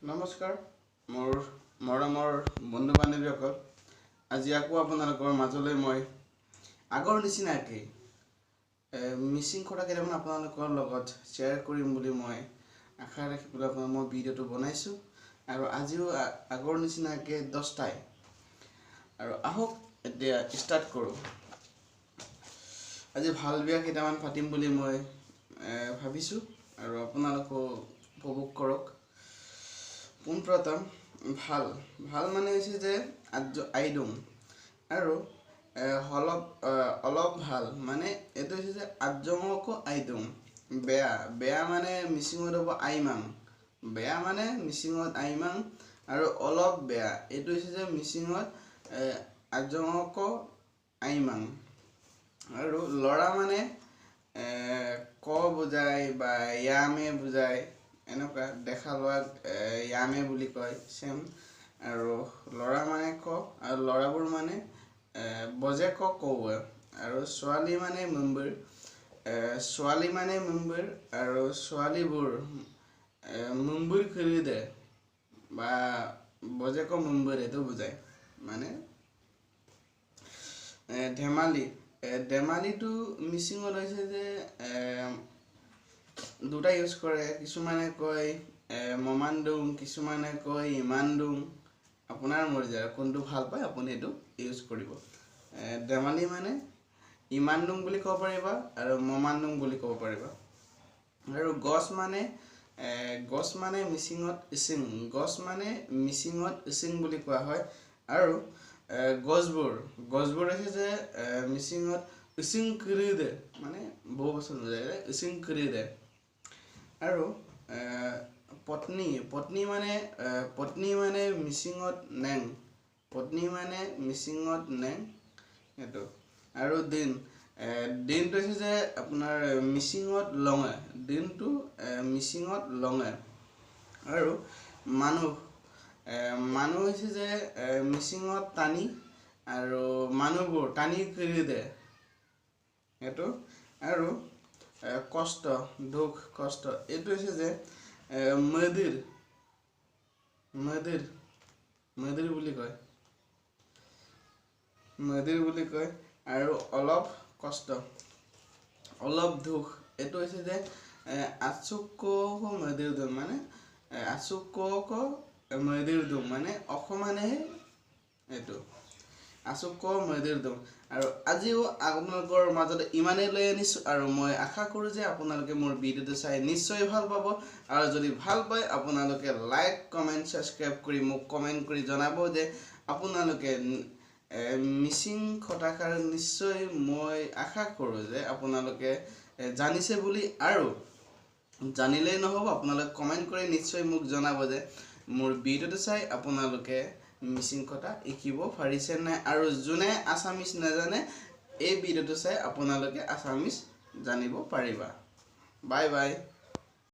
নমস্কাৰ মোৰ মৰমৰ বন্ধু বান্ধৱীসকল, আজি আকৌ আপোনালোকৰ মাজলৈ মই আগৰ নিচিনাকৈ মিচিং কথা কেইটামান আপোনালোকৰ লগত শ্বেয়াৰ কৰিম বুলি মই আশা ৰাখি পেলাই আপোনাৰ মই ভিডিঅ'টো বনাইছোঁ। আৰু আজিও আগৰ নিচিনাকৈ 10টাই। আৰু আহক এতিয়া ষ্টাৰ্ট কৰোঁ। আজি ভাল বিয়া কেইটামান পাতিম বুলি মই ভাবিছোঁ আৰু আপোনালোকেও উপভোগ কৰক। পোনপ্ৰথম ভাল ভাল মানে হৈছে যে আইদুং, আৰু অলপ অলপ ভাল মানে এইটো হৈছে যে আজঙকো আইদুং। বেয়া বেয়া মানে মিচিঙত হ'ব আইমাং, বেয়া মানে মিচিঙত আইমাং। আৰু অলপ বেয়া এইটো হৈছে যে মিচিঙত আজঙক আইমাং। আৰু ল'ৰা মানে ক বুজায় বা য়ামে বুজায়, এনেকুৱা দেখা লোৱাক য়ামে বুলি কয় চেম। আৰু ল'ৰা মানে ক, আৰু ল'ৰাবোৰ মানে বজে ক কৌৱে। আৰু ছোৱালী মানে মুম্বুৰ, ছোৱালী মানে মুম্বুৰ। আৰু ছোৱালীবোৰ মুম্বুৰ কৰি দে বা বজে ক মুম্বুৰ এইটো বুজায়। মানে ধেমালি, ধেমালিটো মিচিঙত হৈছে যে দুটা ইউজ কৰে। কিছুমানে কয় মমানডুং, কিছুমানে কয় ইমানডুং। আপোনাৰ মৰ্জি আৰু কোনটো ভাল পায় আপুনি সেইটো ইউজ কৰিব। ধেমালি মানে ইমানডুং বুলি ক'ব পাৰিবা আৰু মমানডুং বুলি ক'ব পাৰিবা। আৰু গছ মানে, গছ মানে মিচিঙত ইচিং, গছ মানে মিচিঙত ইচিং বুলি কোৱা হয়। আৰু গছবোৰ, গছবোৰ হৈছে যে মিচিঙত ইচিং দে, মানে বহু বছৰ নাযায় ইচিং দে। আৰু পত্নী, পত্নী মানে, পত্নী মানে মিচিঙত নেং, পত্নী মানে মিচিঙত নেং সেইটো। আৰু দিন, দিনটো হৈছে যে আপোনাৰ মিচিঙত লঙে, দিনটো মিচিঙত লঙে। আৰু মানুহ, মানুহ হৈছে যে মিচিঙত টানি, আৰু মানুহবোৰ টানি কৰি দে সেইটো। আৰু কষ্ট, দুখ কষ্ট এইটো হৈছে যে মদিৰ, মদিৰ, মদিৰ বুলি কয়, মদিৰ বুলি কয়। আৰু অলপ কষ্ট, অলপ দুখ এইটো হৈছে যে আচুক মদিৰ দুম, মানে আচুক মদিৰ দুম মানে অসমানেহে এইটো আচুক মদিৰ দুম। আৰু আজিও আপোনালোকৰ মাজত ইমানেই লৈ আনিছোঁ। আৰু মই আশা কৰোঁ যে আপোনালোকে মোৰ ভিডিঅ'টো চাই নিশ্চয় ভাল পাব। আৰু যদি ভাল পায় আপোনালোকে লাইক, কমেণ্ট, ছাবস্ক্ৰাইব কৰি মোক কমেণ্ট কৰি জনাব যে আপোনালোকে মিচিং কথাষাৰ নিশ্চয় মই আশা কৰোঁ যে আপোনালোকে জানিছে বুলি। আৰু জানিলেই নহ'ব, আপোনালোকে কমেণ্ট কৰি নিশ্চয় মোক জনাব যে মোৰ ভিডিঅ'টো চাই আপোনালোকে মিচিং কথা শিকিব পাৰিছে নাই। আৰু যোনে আছামিজ নাজানে এই ভিডিঅ'টো চাই আপোনালোকে আছামিজ জানিব পাৰিবা। Bye bye.